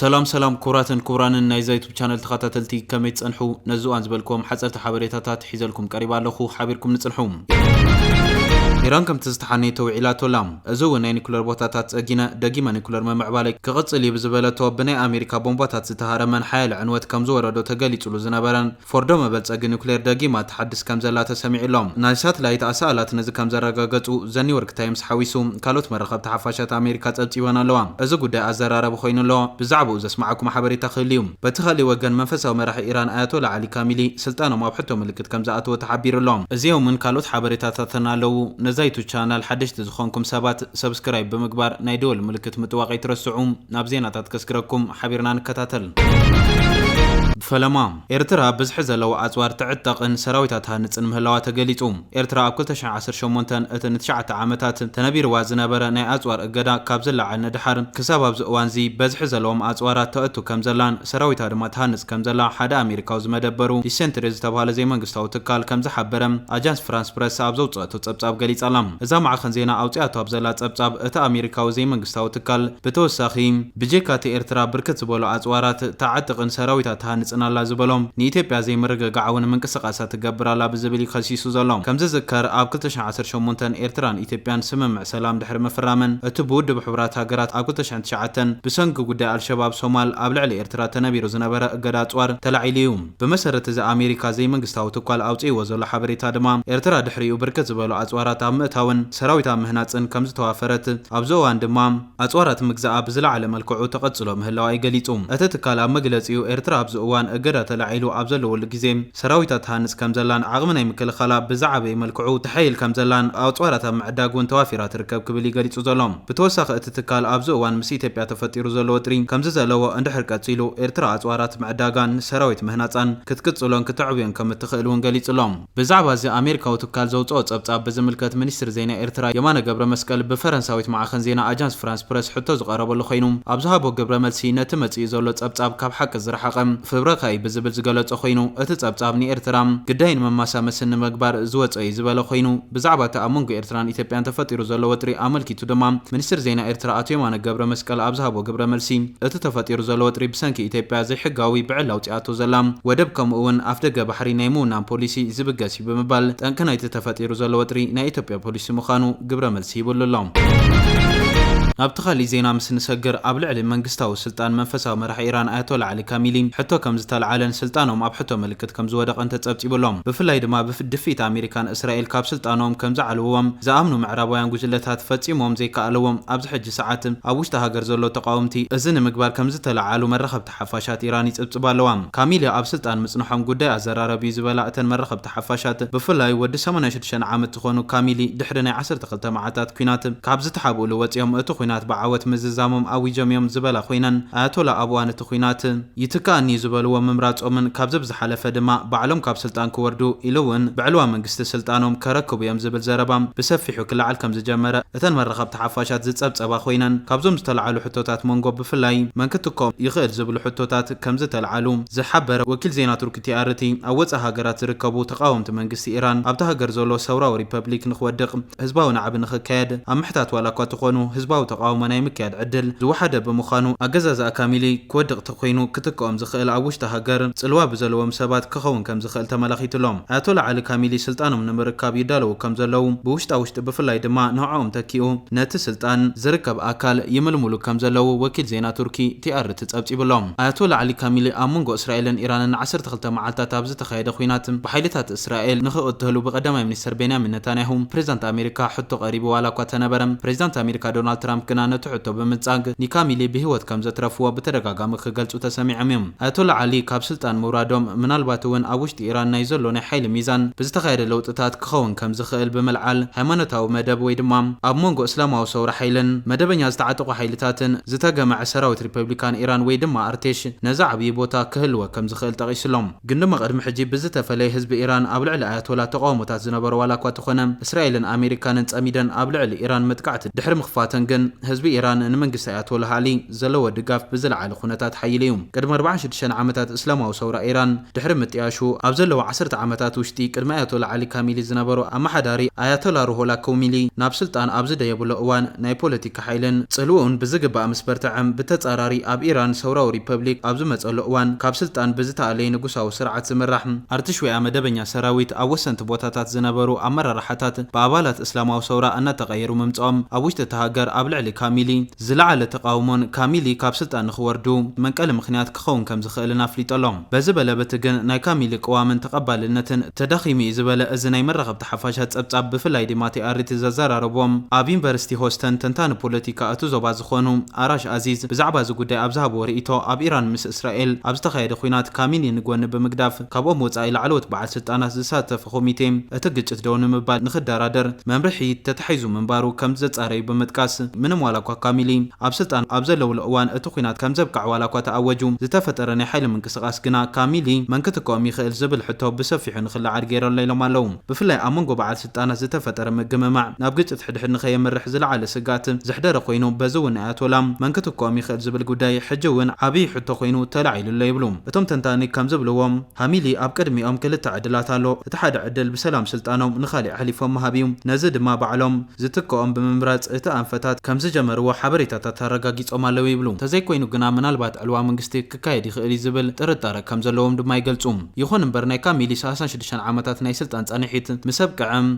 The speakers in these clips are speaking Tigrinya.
ሰላም ሰላም፣ ክቡራትን ክቡራንን ናይ ዛይቱብ ቻነል ተኸታተልቲ፣ ከመይ ትጸንሑ? ነዚ እዋን ዝበልክዎም ሓጸርቲ ሓበሬታታት ሒዘልኩም ቀሪባ ኣለኹ። ሓቢርኩም ንጽንሑ። ኢራን ከምቲ ዝተሓነየ ተውዒላቶ ኣላ። እዚ እውን ናይ ኒኩለር ቦታታት ጸጊነ ደጊመ ኒኩለር ምምዕባለይ ክቕጽል እዩ ብዝበለቶ፣ ብናይ ኣሜሪካ ቦምባታት ዝተሃረመን ሓያል ዕንወት ከም ዝወረዶ ተገሊጹሉ ዝነበረን ፎርዶ መበልጸጊ ኒኩሌር ደጊማ ትሓድስ ከም ዘላ ተሰሚዑ ኣሎ። ናይ ሳትላይት ኣሳእላት ነዚ ከም ዘረጋገጹ ዘ ኒውዮርክ ታይምስ ሓዊሱ ካልኦት መራኸብቲ ሓፋሻት ኣሜሪካ ጸብጺበን ኣለዋ። እዚ ጉዳይ ኣዘራራቢ ኮይኑ ኣሎ። ብዛዕባኡ ዘስማዓኩም ሓበሬታ ክህሉ እዩ። በቲ ካልእ ወገን መንፈሳዊ መራሒ ኢራን ኣያቶላ ዓሊ ካሚሊ ስልጣኖም ኣብ ሕቶ ምልክት ከም ዝኣተወ ተሓቢሩ ኣሎ። እዚኦምን ካልኦት ሓበሬታታትን ኣለዉ። ነዛ ዩቱብ ቻናል ሓደሽቲ ዝኾንኩም ሰባት ሰብስክራይብ ብምግባር ናይ ደወል ምልክት ምጥዋቕ ኣይትረስዑ። ናብ ዜናታት ከስግረኩም ሓቢርና ንከታተል። ብፈለማ፣ ኤርትራ ብዝሒ ዘለዎ ኣጽዋር ትዕጠቕን ሰራዊታ ትሃንጽን ምህላዋ ተገሊጹ። ኤርትራ ኣብ ክልተ ሽሕን ዓሰርተ ሸሞንተን እቲ ንትሽዓተ ዓመታት ተነቢርዋ ዝነበረ ናይ ኣጽዋር እገዳ ካብ ዝለዓል ንድሓር፣ ክሳብ ኣብዚ እዋንዚ በዝሒ ዘለዎም ኣጽዋራት ተእቱ ከም ዘላን ሰራዊታ ድማ ትሃንጽ ከም ዘላ ሓደ ኣሜሪካዊ ዝመደበሩ ዲሰንትሪ ዝተባህለ ዘይመንግስታዊ ትካል ከም ዝሓበረ ኣጃንስ ፍራንስ ፕረስ ኣብ ዘውጽአቶ ጸብጻብ ገሊጻ ኣላ። እዛ ማዕኸን ዜና ኣውጺኣቶ ኣብ ዘላ ጸብጻብ፣ እቲ ኣሜሪካዊ ዘይመንግስታዊ ትካል ብተወሳኺ፣ ብጀካ እቲ ኤርትራ ብርክት ዝበሉ ኣጽዋራት ተዓጥቕን ሰራዊታ ትሃንጽን ኣላ ዝበሎም ንኢትዮጵያ ዘይምርግጋዕ እውን ምንቅስቃሳ ትገብር ኣላ ብዝብል እዩ ከሲሱ ዘሎ። ከም ዝዝከር፣ ኣብ ክልተ ሽሕን ዓሰርተ ሸሞንተን ኤርትራን ኢትዮጵያን ስምምዕ ሰላም ድሕሪ ምፍራመን፣ እቲ ብውድብ ሕቡራት ሃገራት ኣብ ክልተ ሽሕን ትሽዓተን ብሰንኪ ጉዳይ ኣልሸባብ ሶማል ኣብ ልዕሊ ኤርትራ ተነቢሩ ዝነበረ እገዳ ኣጽዋር ተላዒሉ እዩ። ብመሰረት እዚ ኣሜሪካ ዘይመንግስታዊ ትኳል ኣውጺእዎ ዘሎ ሓበሬታ ድማ፣ ኤርትራ ድሕሪኡ ብርክት ዝበሉ ኣጽዋራት ኣብ ምእታውን ሰራዊት ኣብ ምህናጽን ከም ዝተዋፈረት፣ ኣብዚ እዋን ድማ ኣጽዋራት ምግዛኣ ብዝለዓለ መልክዑ ተቐጽሎ ምህላዋ እዩ ገሊጹ። እቲ ትካል ኣብ መግለጺኡ፣ ኤርትራ ኣብዚ እዋን እገዳ ተላዒሉ ኣብ ዘለወሉ ግዜ ሰራዊታ ትሃንጽ ከም ዘላን ዓቕሚ ናይ ምክልኻላ ብዝዓበየ መልክዑ ተሐይል ከም ዘላን ኣጽዋራት ኣብ ምዕዳግ እውን ተዋፊራ ትርከብ ክብል እዩ ገሊጹ ዘሎ። ብተወሳኺ እቲ ትካል ኣብዚ እዋን ምስ ኢትዮጵያ ተፈጢሩ ዘሎ ወጥሪ ከምዚ ዘለዎ እንድሕር ቀጺሉ፣ ኤርትራ ኣጽዋራት ምዕዳጋን ሰራዊት ምህናጻን ክትቅጽሎን ክተዕብዮን ከም እትኽእል እውን ገሊጹ ኣሎ። ብዛዕባ እዚ ኣሜሪካዊ ትካል ዘውጽኦ ጸብጻብ ብዝምልከት ሚኒስትሪ ዜና ኤርትራ የማነ ገብረ መስቀል ብፈረንሳዊት ማዕኸን ዜና ኣጃንስ ፍራንስ ፕረስ ሕቶ ዝቐረበሉ ኮይኑ፣ ኣብ ዝሃቦ ግብረ መልሲ ነቲ መጺኡ ዘሎ ጸብጻብ ካብ ሓቂ ዝረሓቐ ፍብረካ እዩ ብዝብል ዝገለጾ ኮይኑ፣ እቲ ጸብጻብ ንኤርትራ ግዳይን መማሳመስን ንምግባር ዝወጸ እዩ ዝበለ ኮይኑ፣ ብዛዕባ እቲ ኣብ መንጎ ኤርትራን ኢትዮጵያን ተፈጢሩ ዘሎ ወጥሪ ኣመልኪቱ ድማ ሚኒስትሪ ዜና ኤርትራ ኣቶ የማነ ገብረ መስቀል ኣብ ዝሃቦ ግብረ መልሲ፣ እቲ ተፈጢሩ ዘሎ ወጥሪ ብሰንኪ ኢትዮጵያ ዘይሕጋዊ ብዕል ኣውጺኣቶ ዘላ ወደብ ከምኡ እውን ኣፍደገ ባሕሪ ናይ ምውናን ፖሊሲ ዝብገስ እዩ ብምባል፣ ጠንቂ ናይቲ ተፈጢሩ ዘሎ ወጥሪ ናይ ኢትዮጵያ ፖሊሲ ምዃኑ ግብረ መልሲ ሂብሉ ኣሎ። ናብቲ ካልእ ዜና ምስ ንሰግር፣ ኣብ ልዕሊ መንግስታዊ ስልጣን መንፈሳዊ መራሒ ኢራን ኣያቶላ ዓሊ ካሚሊ ሕቶ ከም ዝተልዓለን ስልጣኖም ኣብ ሕቶ ምልክት ከም ዝወደቐን ተጸብጺቡ ኣሎ። ብፍላይ ድማ ብፍ-፣ ድፍኢት ኣሜሪካን እስራኤል ካብ ስልጣኖም ከም ዝዓልውዎም ዝኣምኑ ምዕራባውያን ጉጅለታት ፈጺሞም ዘይከኣልዎም ኣብዚ ሕጂ ሰዓት ኣብ ውሽጢ ሃገር ዘሎ ተቃወምቲ እዚ ንምግባር ከም ዝተለዓሉ መራኸብቲ ሓፋሻት ኢራን ይጽብጽባ ኣለዋ። ካሚሊ ኣብ ስልጣን ምጽንሖም ጉዳይ ኣዘራረቢ እዩ ዝበላ እተን መራኸብቲ ሓፋሻት፣ ብፍላይ ወዲ ሰማንያን ሽዱሽተን ዓመት ዝኾኑ ካሚሊ ድሕሪ ናይ ዓሰርተ ክልተ መዓልታት ኲናት ካብ ዝተሓብኡሉ ወጺኦም እቲ ኲናት ብዓወት ምዝዛሞም ኣዊጆም እዮም ዝበላ ኮይነን፣ ኣያቶላ ኣብ እዋን እቲ ኲናት ይትከኣኒ እዩ ዝበልዎ ምምራጾምን ካብዚ ብዝሓለፈ ድማ ባዕሎም ካብ ስልጣን ክወርዱ ኢሉ እውን ብዕልዋ መንግስቲ ስልጣኖም ከረክቡ እዮም ዝብል ዘረባ ብሰፊሑ ክለዓል ከም ዝጀመረ እተን መራኸብቲ ሓፋሻት ዝጸብጸባ ኮይነን፣ ካብዞም ዝተለዓሉ ሕቶታት መንጎ ብፍላይ መን ክትክኦም ይኽእል ዝብሉ ሕቶታት ከም ዝተለዓሉ ዝሓበረ ወኪል ዜና ቱርኪ ቲ ኣር ቲ፣ ኣብ ወጻኢ ሃገራት ዝርከቡ ተቓወምቲ መንግስቲ ኢራን ኣብቲ ሃገር ዘሎ ሰውራዊ ሪፐብሊክ ንክወድቕ ህዝባዊ ናዕቢ ንኽካየድ ኣብ ምሕታት ዋላ እኳ ተኾኑ፣ ህዝባዊ ተቓውሞ ናይ ምክያድ ዕድል ዝወሓደ ብምዃኑ፣ ኣገዛዝኣ ካሚሊ ክወድቕ ተኾይኑ ክትክኦም ዝኽእል ኣብ ውሽጢ ሃገር ጽልዋ ብዘለዎም ሰባት ክኸውን ከም ዝኽእል ተመላኺቱ ኣሎ። ኣያቶላ ዓሊ ካሚሊ ስልጣኖም ንምርካብ ይዳለዉ ከም ዘለዉ፣ ብውሽጣ ውሽጢ ብፍላይ ድማ ንዕኦም ተኪኡ ነቲ ስልጣን ዝርከብ ኣካል ይምልምሉ ከም ዘለዉ ወኪል ዜና ቱርኪ ቲ ኣር ቲ ጸብጺቡ ኣሎ። ኣያቶላ ዓሊ ካሚሊ ኣብ መንጎ እስራኤልን ኢራንን ዓሰርተ ክልተ መዓልታት ኣብ ዝተኻየደ ኲናት ብሓይልታት እስራኤል ንኽቕተሉ ብቀዳማይ ሚኒስተር ቤንያሚን ነታንያሁ ፕሬዚዳንት ኣሜሪካ ሕቶ ቀሪቡ ዋላ እኳ ተነበረ፣ ፕሬዚዳንት ኣሜሪካ ዶናልድ ትራምፕ ግና ነቲ ሕቶ ብምንጻግ ንካሚሊ ብህይወት ከም ዘትረፍዎ ብተደጋጋሚ ክገልጹ ተሰሚዖም እዮም። ኣያቶላ ዓሊ ካብ ስልጣን ምውራዶም ምናልባት እውን ኣብ ውሽጢ ኢራን ናይ ዘሎ ናይ ሓይሊ ሚዛን ብዝተኻየደ ለውጥታት ክኸውን ከም ዝኽእል ብምልዓል፣ ሃይማኖታዊ መደብ ወይ ድማ ኣብ መንጎ እስላማዊ ሰውራ ሓይልን መደበኛ ዝተዓጠቑ ሓይልታትን ዝተገመዐ ሰራዊት ሪፐብሊካን ኢራን ወይ ድማ ኣርቴሽ ነዚ ዓብዪ ቦታ ክህልዎ ከም ዝኽእል ጠቒሱ ኣሎ። ግን ድማ ቅድሚ ሕጂ ብዝተፈለየ ህዝቢ ኢራን ኣብ ልዕሊ ኣያቶላ ተቃውሞታት ዝነበሮ ዋላ እኳ ተኾነ፣ እስራኤልን ኣሜሪካንን ጸሚደን ኣብ ልዕሊ ኢራን መጥቃዕቲ ድሕሪ ምኽፋተን ግን ህዝቢ ኢራን ንመንግስቲ ኣያቶላ ዓሊ ዘለዎ ድጋፍ ብዝለዓለ ኩነታት ሓይሉ እዩ። ቅድሚ ኣርባዓን ሽዱሽተን ዓመታት እስላማዊ ሰውራ ኢራን ድሕሪ ምጥያሹ፣ ኣብ ዘለዎ ዓሰርተ ዓመታት ውሽጢ፣ ቅድሚ ኣያቶላ ዓሊ ካሚሊ ዝነበሩ ኣመሓዳሪ ኣያቶላ ሩሆላ ኮሚሊ ናብ ስልጣን ኣብ ዝደየብሉ እዋን፣ ናይ ፖለቲካ ሓይልን ጽልውኡን ብዝግባእ ምስ በርትዐ፣ ብተጻራሪ ኣብ ኢራን ሰውራዊ ሪፐብሊክ ኣብ ዝመጸሉ እዋን፣ ካብ ስልጣን ብዝተኣለየ ንጉሳዊ ስርዓት ዝምራሕ ኣርትሽዊያ መደበኛ ሰራዊት ኣብ ወሰንቲ ቦታታት ዝነበሩ ኣመራርሓታት ብኣባላት እስላማዊ ሰውራ እናተቐየሩ ምምጽኦም፣ ኣብ ውሽጢ እታ ሃገር ኣብ ልዕሊ ካሚሊ ዝለዓለ ተቓውሞን ካሚሊ ካብ ስልጣን ንኽወርዱ መንቀሊ ምኽንያት ክኸውን ከም ዝኽእልን ኣፍሊጡ ኣሎ። በዚ በለ በቲ ግን ናይ ካሚሊ ቅዋምን ተቐባልነትን ተዳኺሙ እዩ ዝበለ እዚ ናይ መራኸብቲ ሓፋሻት ጸብጻብ፣ ብፍላይ ድማ ቲ ኣር ቲ ዘዘራረቦም ኣብ ዩኒቨርሲቲ ሆስተን ተንታኒ ፖለቲካ እቲ ዞባ ዝኾኑ ኣራሽ ኣዚዝ ብዛዕባ እዚ ጉዳይ ኣብ ዝሃብዎ ርእይቶ፣ ኣብ ኢራን ምስ እስራኤል ኣብ ዝተኻየደ ኲናት ካሚሊ ንጎኒ ብምግዳፍ ካብኦም ወጻኢ ላዕለዎት በዓል ስልጣናት ዝሳተፈ ኮሚቴ እቲ ግጭት ደው ንምባል ንኽደራደር መምርሒ ተታሒዙ ምንባሩ ከም ዘጻረዩ ብምጥቃስ፣ ምንም ዋላ እኳ ካሚሊ ኣብ ስልጣን ኣብ ዘለውሉ እዋን እቲ ኲናት ከም ዘብቅዕ ዋላ እኳ ተኣወጁ፣ ዝተፈጠረ ናይ ሓይሊ ምንቅስቓስ ግና ካሚሊ መን ክትክኦም ይኽእል ዝብል ሕቶ ብሰፊሑ ንኽለዓል ገይረሎ ኢሎም ኣለዉ። ብፍላይ ኣብ መንጎ በዓል ስልጣናት ዝተፈጠረ ምግምማዕ ናብ ግጭት ሕድሕድ ንኸየምርሕ ዝለዓለ ስግኣት ዘሕደረ ኮይኑ፣ በዚ እውን ኣያቶላ መን ክትክኦም ይኽእል ዝብል ጉዳይ ሕጂ እውን ዓብዪ ሕቶ ኮይኑ ተላዒሉ ኣሎ ይብሉ። እቶም ተንታኒ ከም ዝብልዎም፣ ሃሚሊ ኣብ ቅድሚኦም ክልተ ዕድላት ኣሎ። እቲ ሓደ ዕድል ብሰላም ስልጣኖም ንኻሊእ ኣሕሊፎም ምሃብ እዩ። ነዚ ድማ ባዕሎም ዝትክኦም ብምምራጽ እቲ ኣንፈታት ከም ዝጀመርዎ ሓበሬታታት ኣረጋጊጾም ኣለዉ ይብሉ። እንተዘይኮይኑ ግና ምናልባት ዕልዋ መንግስቲ ክካየድ ይኽእል እዩ ዝብል ጥርጣረ ከም ዘለዎም ድማ ይገልጹ። ይኹን እምበር ናይ ካሚሊ ሰላሳን ሽዱሽተን ዓመታት ናይ ስልጣን ጻንሒት ምስ ኣብቅዐ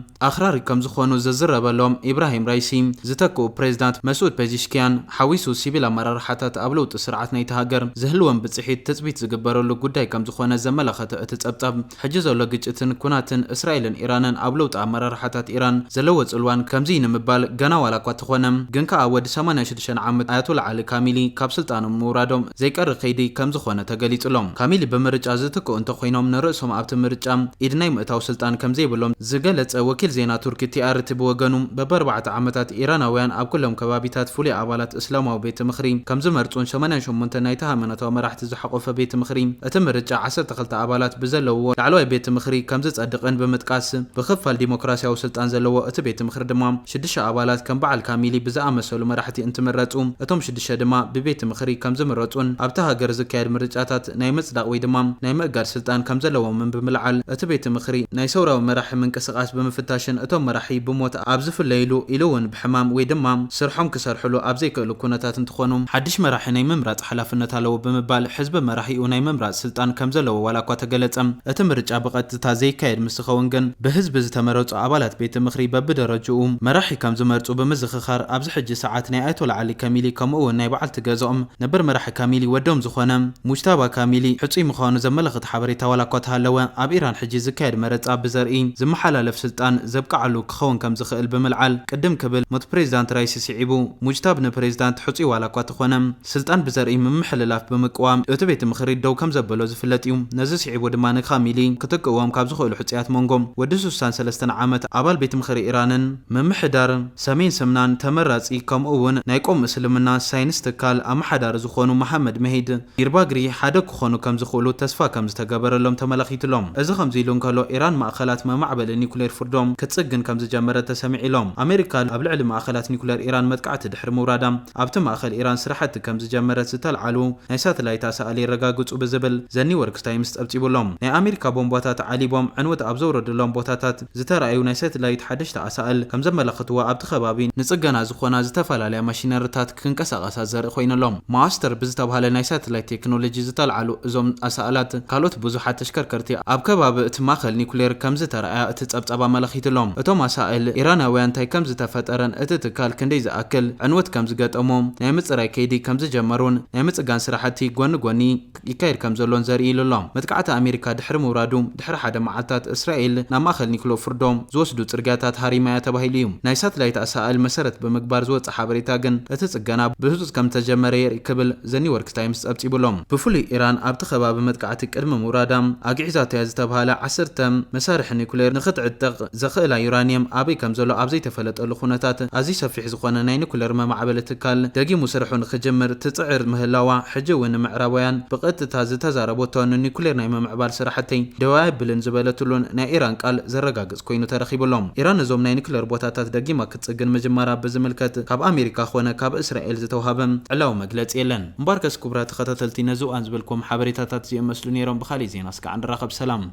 ኣኽራሪ ከም ዝኾኑ ዝዝረበሎም ኢብራሂም ራይሲ ዝተክኡ ፕሬዝዳንት መስኡድ ፔዚሽኪያን ሓዊሱ ሲቪል ኣመራርሓታት ኣብ ለውጢ ስርዓት ናይቲ ሃገር ዝህልወን ብጽሒት ትጽቢት ዝግበረሉ ጉዳይ ከም ዝኾነ ዘመላኸተ እቲ ጸብጻብ፣ ሕጂ ዘሎ ግጭትን ኩናትን እስራኤልን ኢራንን ኣብ ለውጢ ኣመራርሓታት ኢራን ዘለዎ ጽልዋን ከምዚ ንምባል ገና ዋላ እኳ ተኾነ፣ ግን ከኣ ወዲ ሰማንያን ሽዱሽተን ዓመት ኣያቶላ ዓሊ ካሚሊ ካብ ስልጣኖም ምውራዶም ዘይቀሪ ከይዲ ከም ዝኾነ ተገሊጹ ኣሎ። ካሚሊ ብምርጫ ዝትክኡ እንተኾይኖም ንርእሶም ኣብቲ ምርጫ ኢድ ናይ ምእታው ስልጣን ከም ዘይብሎም ዝገለጸ ወኪል ዜና ቱርኪ ቲ ኣር ቲ ብወገኑ፣ በብኣርባዕተ ዓመታት ኢራናውያን ኣብ ኩሎም ከባቢታት ፍሉይ ኣባላት እስላማዊ ቤት ምኽሪ ከም ዝመርጹን ሰማንያን ሸሞንተ ናይቲ ሃይማኖታዊ መራሕቲ ዝሓቖፈ ቤት ምኽሪ እቲ ምርጫ ዓሰርተ ክልተ ኣባላት ብዘለዎ ላዕለዋይ ቤት ምኽሪ ከም ዝጸድቕን ብምጥቃስ፣ ብኽፋል ዲሞክራሲያዊ ስልጣን ዘለዎ እቲ ቤት ምኽሪ ድማ ሽዱሽተ ኣባላት ከም በዓል ካሚሊ ብዝኣመሰሉ መራሕቲ እንትምረጹ፣ እቶም ሽዱሽተ ድማ ብቤት ምኽሪ ከም ዝምረጹን ኣብቲ ሃገር ዝካየድ ምርጫታት ናይ ምጽዳቕ ወይ ድማ ናይ ምእጋድ ስልጣን ከም ዘለዎምን ብምልዓል፣ እቲ ቤት ምኽሪ ናይ ሰውራዊ መራሒ ምንቅስቓስ ብምፍታሽን እቶም መራሒ ብሞት ኣብ ዝፍለይሉ ኢሉ እውን ብሕማም ወይ ድማ ስርሖም ክሰርሕሉ ኣብ ዘይክእሉ ኩነታት እንትኾኑ፣ ሓድሽ መራሒ ናይ ምምራጽ ሓላፍነት ኣለዎ ብምባል፣ ሕዝቢ መራሒኡ ናይ ምምራጽ ስልጣን ከም ዘለዎ ዋላ እኳ ተገለጸ፣ እቲ ምርጫ ብቐጥታ ዘይካየድ ምስ ዝኸውን ግን፣ ብህዝቢ ዝተመረጹ ኣባላት ቤት ምኽሪ በብደረጅኡ መራሒ ከም ዝመርጹ ብምዝኽኻር፣ ኣብዚ ሕጂ ሰዓት ናይ ኣያቶላ ዓሊ ካሚሊ ከምኡ እውን ናይ በዓልቲ ገዝኦም ነበር መራሒ ካሚሊ ወዶም ዝኾነ ሙጅታባ ካሚሊ ሕጹይ ምዃኑ ዘመላኽት ሓበሬታ ዋላ እኳ ተሃለወ፣ ኣብ ኢራን ሕጂ ዝካየድ መረጻ ብዘርኢ ዝመሓላለፍ ስልጣን ዘብቅዓሉ ክኸውን ከም ዝኽእል ብምልዓል፣ ቅድም ክብል ሞት ፕሬዝዳንት ራይሲ ስዒቡ፣ ሙጅታብ ንፕሬዝዳንት ሕጹይ ዋላ እኳ ተኾነ፣ ስልጣን ብዘርኢ ምምሕልላፍ ብምቅዋም፣ እቲ ቤት ምኽሪ ደው ከም ዘበሎ ዝፍለጥ እዩ። ነዚ ስዒቡ ድማ ንካሚሊ ክትክእዎም ካብ ዝኽእሉ ሕጹያት መንጎ ወዲ ስሳን ሰለስተን ዓመት ኣባል ቤት ምኽሪ ኢራንን ምምሕዳር ሰሜን ሰምናን ተመራጺ፣ ከምኡ እውን ናይ ቆም እስልምና ሳይንስ ትካል ኣመሓዳሪ ዝኾኑ መሓመድ መሂድ ዲርባግሪ ሓደ ክኾኑ ከም ዝኽእሉ ተስፋ ከም ዝተገበረሎም ተመላኺትሎም። እዚ ከምዚ ኢሉ እንከሎ፣ ኢራን ማእኸላት መማዕበሊ ኒኩሌር ፍርዶም ክትጽግን ከም ዝጀመረት ተሰሚዑሎም። ኣሜሪካ ኣብ ልዕሊ ማእኸላት ኒኩሌር ኢራን መጥቃዕቲ ድሕሪ ምውራዳ፣ ኣብቲ ማእኸል ኢራን ስራሕቲ ከም ዝጀመረት ዝተልዓሉ ናይ ሳተላይት ኣሳእል የረጋግጹ ብዝብል ዘ ኒውዮርክ ታይምስ ጸብጺቡሎም። ናይ ኣሜሪካ ቦምባታት ዓሊቦም ዕንወት ኣብ ዘውረድሎም ቦታታት ዝተራእዩ ናይ ሳተላይት ሓደሽቲ ኣሳእል ከም ዘመላኽትዎ፣ ኣብቲ ከባቢ ንጽገና ዝኾና ዝተፈላለያ ማሽነሪታት ክንቀሳቐሳ ዘርኢ ኮይኑሎም። ማስተር ብዝተባህለ ናይ ሳተላይት ቴክኖሎጂ ዝተልዓሉ እዞም ኣሳእላት፣ ካልኦት ብዙሓት ተሽከርከርቲ ኣብ ከባቢ እቲ ማእኸል ኒኩሌር ከም ዝተራእያ እቲ ጸብጻብ ኣመላኺቱሎም። እቶም ኣሳእል ኢራናውያን እንታይ ከም ዝተፈጠረን እቲ ትካል ክንደይ ዝኣክል ዕንወት ከም ዝገጠሞ ናይ ምጽራይ ከይዲ ከም ዝጀመሩን ናይ ምጽጋን ስራሕቲ ጎኒ ጎኒ ይካየድ ከም ዘሎን ዘርኢ ኢሉ ኣሎ። መጥቃዕቲ ኣሜሪካ ድሕሪ ምውራዱ ድሕሪ ሓደ መዓልታት፣ እስራኤል ናብ ማእኸል ኒኩሌር ፍርዶም ዝወስዱ ጽርግያታት ሃሪማያ ተባሂሉ እዩ። ናይ ሳተላይት ኣሳእል መሰረት ብምግባር ዝወጽእ ሓበሬታ ግን፣ እቲ ጽገና ብህጹጽ ከም ተጀመረ የርኢ ክብል ዘ ኒውዮርክ ታይምስ ጸብጺቡ ኣሎ። ብፍሉይ ኢራን ኣብቲ ከባቢ መጥቃዕቲ ቅድሚ ምውራዳ ኣግዒዛቶያ ዝተባህለ ዓሰርተ መሳርሒ ኒኩሌር ንኽትዕጠቕ ዘኽእላ ዩራኒየም ኣበይ ከም ዘሎ ኣብ ዘይተፈለጠሉ ኩነታት፣ ኣዝዩ ሰፊሕ ዝኾነ ናይ ኒኩሌር መማዕበሊ ትካል ደጊሙ ስርሑ ንኽጅምር ትጽዕር ምህላዋ፣ ሕጂ እውን ንምዕራባውያን ብቐጥታ ዝተዛረበቶ ንኒኩሌር ናይ ምምዕባል ስራሕተይ ደው ኣየብልን ዝበለትሉን ናይ ኢራን ቃል ዘረጋግጽ ኮይኑ ተረኺቡ ኣሎ። ኢራን እዞም ናይ ኒኩሌር ቦታታት ደጊማ ክትጽግን ምጅማራ ብዝምልከት ካብ ኣሜሪካ ኾነ ካብ እስራኤል ዝተዋሃበ ዕላዊ መግለፂ የለን። እምበኣርከስ ክቡራት ተኸታተልቲ፣ ነዚ እዋን ዝበልኩም ሓበሬታታት እዚኦም መስሉ ነይሮም። ብኻሊእ ዜና እስካዕ ንራኸብ። ሰላም።